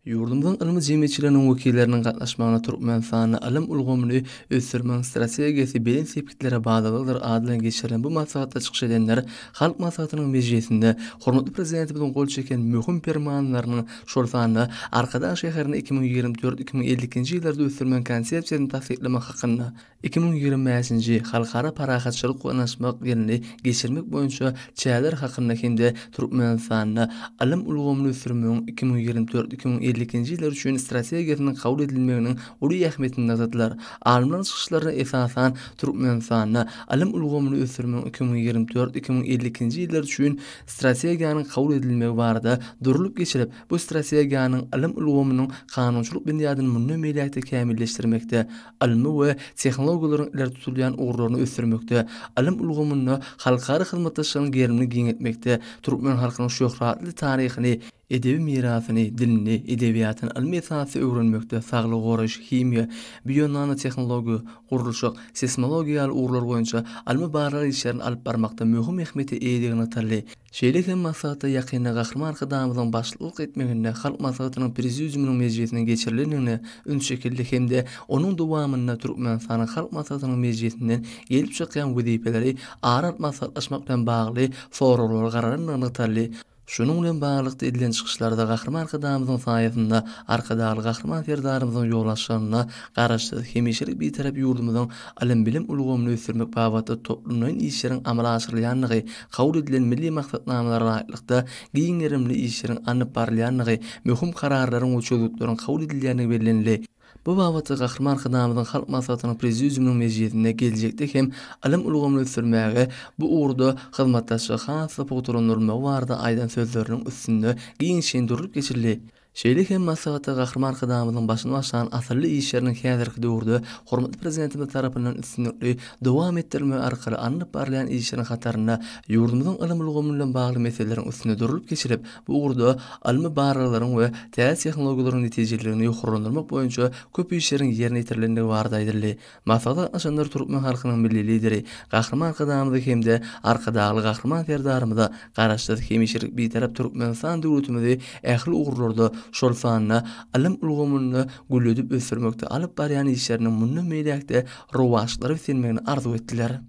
Ýurdumyzyň ylmy jemgyýetçiliginiň wekilleriniň gatnaşmagynda Türkmenistanda ylym ulgamyny ösdürmegiň strategiýasy belent sepgitlere badalgadyr ady bilen geçirilen bu maslahatda çykyş edenler Halk Maslahatynyň mejlisinde hormatly Prezidentimiziň gol çeken möhüm Permanlarynyň, şol sanda Arkadag şäherini 2024, 2052-nji ýyllarda ösdürmegiň Konsepsiýasyny tassyklamak hakynda 2025-nji Halkara parahatçylyk we ynanyşmak ýylyny geçirmek boýunça çäreler hakynda hem-de Türkmenistanda ylym ulgamyny ösdürmegiň 2024, 2052-nji ýyllar üçin Strategiýasynyň kabul edilmeginiň uly ähmiýetini nygtadylar. Alymlaryň çykyşlarynda esasan Türkmenistanda ylym ulgamyny ösdürmegiň 2024, 2052-nji ýyllar üçin Strategiýanyň kabul edilmegi barada durlup geçilip, bu Strategiýanyň ylym ulgamynyň kanunçylyk binýadyny mundan beýläk-de kämilleşdirmekde, ylmy we tehnologiýalaryň ileri tutulýan ugurlaryny ösdürmekde, ylym ulgamynda halkara hyzmatdaşlygyň gerimini giňeltmekde, türkmen halkynyň şöhratly taryhyny, edebi mirasyny, dilini, edebiýatyny ylmy esasda öwrenmekde, saglygy goraýyş, himiýa, bionanotehnologiýa, gurluşyk, seýsmologiýa ýaly ugurlar boýunça ylmy-barlag işlerini alyp barmakda möhüm ähmiýete eýedigi nygtaldy. Şeýle hem maslahatda ýakynda Gahryman Arkadagymyzyň başlyklyk etmeginde Halk Maslahatynyň Prezidiumynyň mejlisiniň geçirilendigine üns çekildi hem-de onuň dowamynda Türkmenistanyň Halk Maslahatynyň mejlisinden gelip çykýan wezipeleri ara alyp maslahatlaşmak bilen bagly soraglara garalandygy nygtaldy. Şunuň bilen baglylykda edilen çykyşlarda Gahryman Arkadagymyzyň saýasynda Arkadagly Gahryman Serdarymyzyň ýolbaşçylygynda Garaşsyz, hemişelik Bitarap ýurdumyzyň ylym-bilim ulgamyny ösdürmek babatda toplumlaýyn işleriň amala aşyrylýandygy, kabul edilen milli maksatnamalara laýyklykda giň gerimli işleriň alnyp barylýandygy, möhüm kararlaryň we çözgütleriň kabul edilýändigi bellenildi. Bu babatda Gahryman Arkadagymyzyň Halk Maslahatynyň Prezidiumynyň mejlisinde geljekde hem ylym ulgamyny ösdürmäge, bu ugurda hyzmatdaşlygy has-da pugtalandyrylmagy barada aýdan sözleriniň üstünde giňişleýin durlup geçildi. Şeýle hem maslahatda Gahryman Arkadagymyzyň başyny başlan asylly işleriniň häzirki döwürde hormatly Prezidentimiz tarapyndan üstünlikli dowam etdirilmegi arkaly alnyp barylýan işleriň hatarynda ýurdumyzyň ylym ulgamy bilen bagly meseleleriň üstünde durlup geçilip, bu ugurda ylmy barlaglaryň we täze tehnologiýalaryň netijeliligini ýokarlandyrmak boýunça köp işleriň ýerine ýetirilendigi barada aýdyldy. Maslahata gatnaşanlar türkmen halkynyň Milli Lideri Gahryman Arkadagymyza hem-de Arkadagly Gahryman Serdarymyza Garaşsyz, hemişelik Bitarap Türkmenistan döwletimizi ähli ugurlarda, şol sanda ylym ulgamynda gülledip ösdürmekde alyp barýan işleriniň mundan beýläk-de rowaçlyklara beslenmegini arzuw etdiler.